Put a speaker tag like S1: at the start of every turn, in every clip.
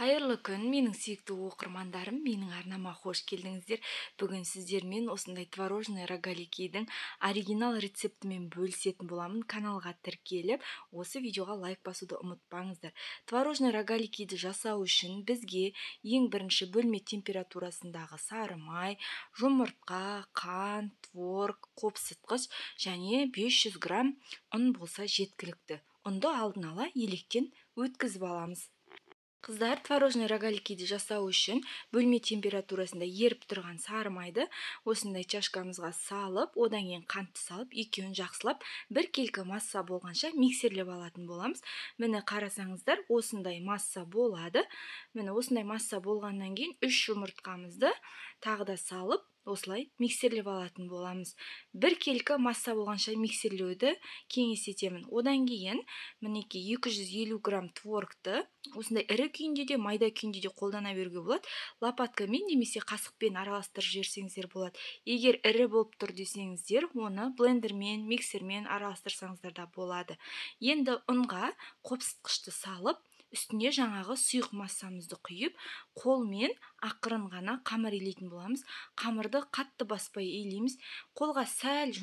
S1: Қайырлы күн, менің сүйікті оқырмандарым, менің арнама қош келдіңіздер. Бүгін сіздермен осындай творожный рогаликидің оригинал рецептімен бөлісетін боламын. Каналға тіркеліп, осы видеоға лайк басуды ұмытпаңыздар. Творожный рогаликиді жасау үшін бізге ең бірінші бөлме температурасындағы сары май, жұмыртқа, қант, творог, қопсытқыш және 500 грамм ұн болса жеткілікті. Ұнды алдын ала електен өткізіп аламыз. Қыздар, творожный рогаликиді жасау үшін бөлме температурасында еріп тұрған сары майды осындай чашкамызға салып, одан кейін қантты салып, екеуін жақсылап бір келкі масса болғанша миксерлеп алатын боламыз. Міне қарасаңыздар, осындай масса болады. Міне осындай масса болғаннан кейін 3 жұмыртқамызды тағы да салып, осылай миксерлеп алатын боламыз. Бір келкі масса болғанша миксерлеуді кеңес етемін. Одан кейін мінекей 250 грамм творогты осындай ірі күйінде де, майда күйінде де қолдана беруге болады. Лопаткамен немесе қасықпен араластырып жіберсеңіздер болады. Егер ірі болып тұр десеңіздер, оны блендермен, миксермен араластырсаңыздар да болады. Енді ұнға қопсытқышты салып, үстіне жаңағы сұйық массамызды құйып, қолмен ақырын ғана қамыр илейтін боламыз. Қамырды қатты баспай илейміз. Қолға сәл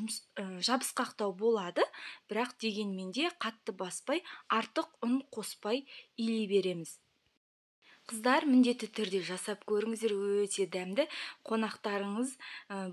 S1: жабысқақтау болады, бірақ дегенмен де қатты баспай, артық ұн қоспай илей береміз. Қыздар, міндетті түрде жасап көріңіздер, өте дәмді. Қонақтарыңыз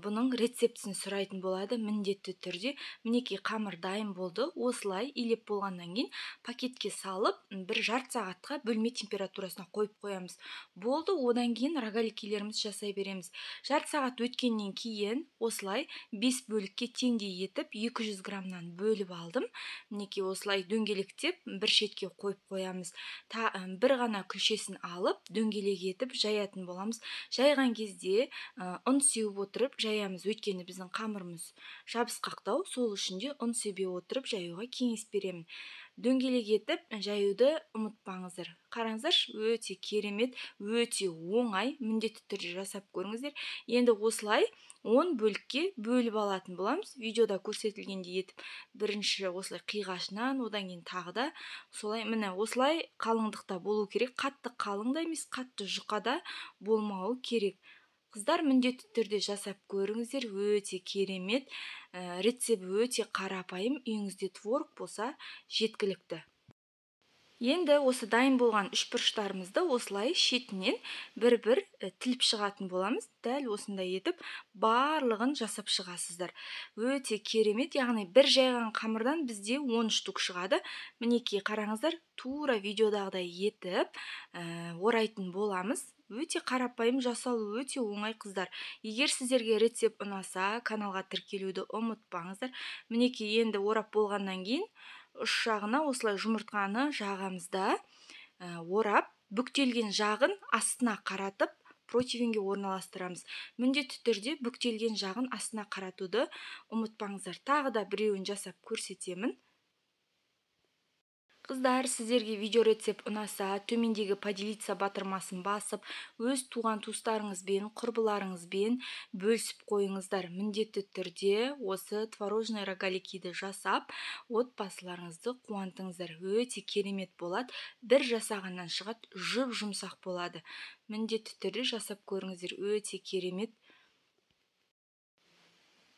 S1: бұның рецептісін сұрайтын болады міндетті түрде. Мінекей қамыр дайын болды. Осылай илеп болғаннан кейін пакетке салып, бір жарты сағатқа бөлме температурасына қойып қоямыз. Болды, одан кейін рогаликилерімізді жасай береміз. Жарты сағат өткеннен кейін осылай 5 бөлікке теңдей етіп 200 граммнан бөліп алдым. Мінекей осылай дөңгелектеп бір шетке қойып қоямыз. Бір ғана күлшесін алып дөңгелек етіп жаятын боламыз. Жайған кезде ұн сеуіп отырып жаямыз. Өйткені біздің қамырымыз жабысқақтау, сол үшін де ұн себе отырып жаюға кеңес беремін. Дөңгелек етіп жаюды ұмытпаңыздар. Қараңыздаршы, өте керемет, өте оңай, міндетті түрде жасап көріңіздер. Енді осылай 10 бөлікке бөліп алатын боламыз. Видеода көрсетілгендей етіп бірінші осылай қиғашынан, одан кейін тағы да солай, міне осылай қалыңдықта болу керек. Қатты қалың да емес, қатты жұқа да болмауы керек. Қыздар, міндетті түрде жасап көріңіздер, өте керемет, рецепті өте қарапайым, үйіңізде творог болса жеткілікті. Енді осы дайын болған үшбұрыштарымызды осылай шетінен бір-бір тіліп шығатын боламыз. Дәл осындай етіп барлығын жасап шығасыздар. Өте керемет, яғни бір жайған қамырдан бізде 10 штук шығады. Мінекей қараңыздар, тура видеодағыдай етіп орайтын боламыз. Өте қарапайым, жасалу өте оңай, қыздар. Егер сіздерге рецепт ұнаса, каналға тіркелуді ұмытпаңыздар. Мінекей енді орап болғаннан кейін ұш жағына осылай жұмыртқаны жағамыз да, орап, бүктелген жағын астына қаратып, противенге орналастырамыз. Міндетті түрде бүктелген жағын астына қаратуды ұмытпаңыздар. Тағы да біреуін жасап көрсетемін. Қыздар, сіздерге видео рецепт ұнаса, төмендегі поделиться батырмасын басып, өз туған туыстарыңызбен, құрбыларыңызбен бөлісіп қойыңыздар. Міндетті түрде осы творожный рогаликиді жасап, отбасыларыңызды қуантыңыздар. Өте керемет болады. Бір жасағаннан шығады, жұп-жұмсақ болады. Міндетті түрде жасап көріңіздер, өте керемет.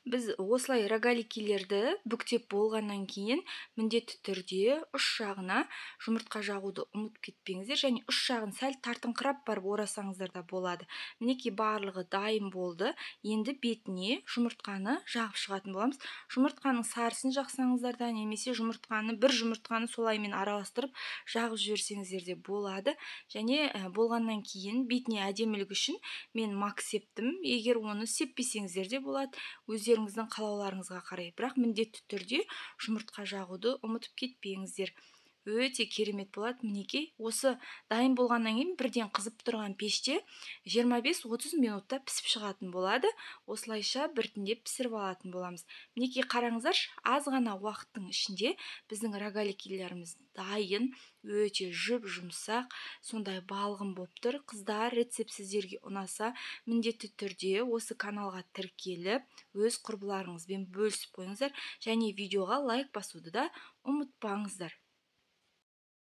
S1: Біз осылай рогаликилерді бүктеп болғаннан кейін міндетті түрде ұш жағына жұмыртқа жағуды ұмытып кетпеңіздер және ұш жағын сәл тартыңқырап барып орасаңыздар да болады. Мінекей барлығы дайын болды. Енді бетіне жұмыртқаны жағып шығатын боламыз. Жұмыртқаның сарысын жақсаңыздар да, немесе бір жұмыртқаны солаймен араластырып жағып жіберсеңіздер де болады. Және болғаннан кейін бетіне әдемілік үшін мен мак септім. Егер оны сеппесеңіздер де болады, өздеріңіздің қалауларыңызға қарай, бірақ міндетті түрде жұмыртқа жағуды ұмытып кетпеңіздер. Өте керемет болады. Мінекей осы дайын болғаннан кейін бірден қызып тұрған пеште 25-30 минутта пісіп шығатын болады. Осылайша біртіндеп пісіріп алатын боламыз. Мінекей қараңыздаршы, аз ғана уақыттың ішінде біздің рогаликилеріміз дайын, өте жұп-жұмсақ, сондай балғын болып тұр. Қыздар, рецепт сіздерге ұнаса, міндетті түрде осы каналға тіркеліп, өз құрбыларыңызбен бөлісіп қойыңыздар және видеоға лайк басуды да ұмытпаңыздар.